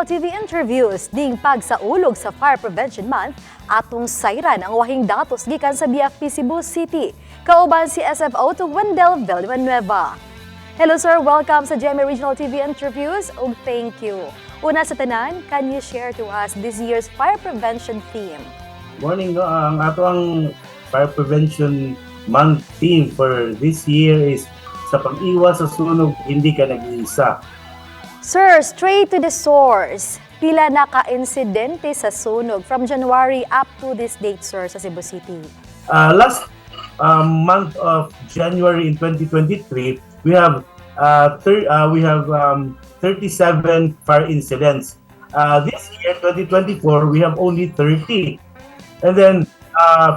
Regional TV Interviews, ning pagsaulog sa Fire Prevention Month, atong sayran ang wahing datos gikan sa BFP Cebu City. Kauban si SFO2 Wendell Villanueva. Hello sir, welcome sa GMA Regional TV Interviews ug thank you. Una sa tanan, can you share to us this year's fire prevention theme? Morning, no? Ang atoang Fire Prevention Month theme for this year is "Sa pag-iwas sa sunog, hindi ka nag-iisa." Sir, straight to the source. Pila na ka-insidente sa sunog from January up to this date, sir, sa Cebu City? Last month of January in 2023, we have 37 fire incidents. This year, 2024, we have only 30. And then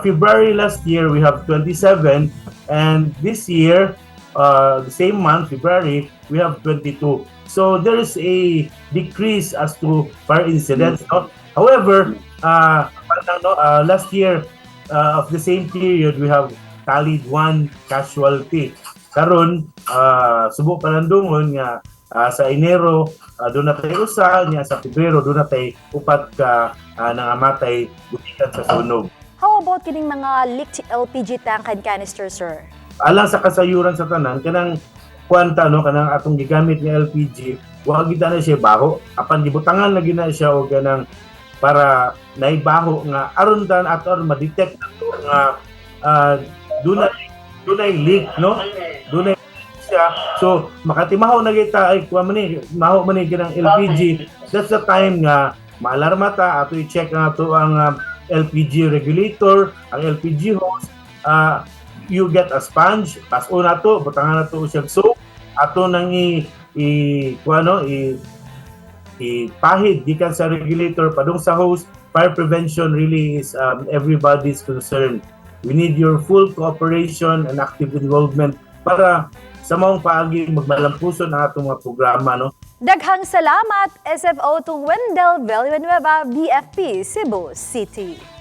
February last year, we have 27. And this year, the same month, February, we have 22. So there is a decrease as to fire incidents. No? However, parang, no, last year of the same period, we have tallied one casualty. Karon, subo pa lang dungon nga sa Enero, duna tay usa, nya sa Pebrero duna tay upat ka nangamatay gumikan sa sunog. How about kining mga leaked LPG tank and canister, sir? Alang sa kasayuran sa tanan, kanang kwanta, no, kanang atong gigamit nga LPG, wa gid na siya baho, apan gibutangan lagi na siya og kanang para naibaho nga aron tan ato aron ma-detect ato nga dunay leak, no, dunay siya. So makatimaho na kita, ay, kuha man ni, maho man ni kanang LPG. That's the time nga maalarma ta, ato i-check ang ato ang LPG regulator, ang LPG hose. You get a sponge, pas-on nato, butangan nato siya soap, ato nang i i kuha, no, i ipahid gikan sa regulator padung sa hose. Fire prevention really is everybody's concern. We need your full cooperation and active involvement para sa maong paagi magmalampuson ang atong mga programa, no. Daghang salamat, SFO2 Wendell Villanueva, BFP, Cebu City.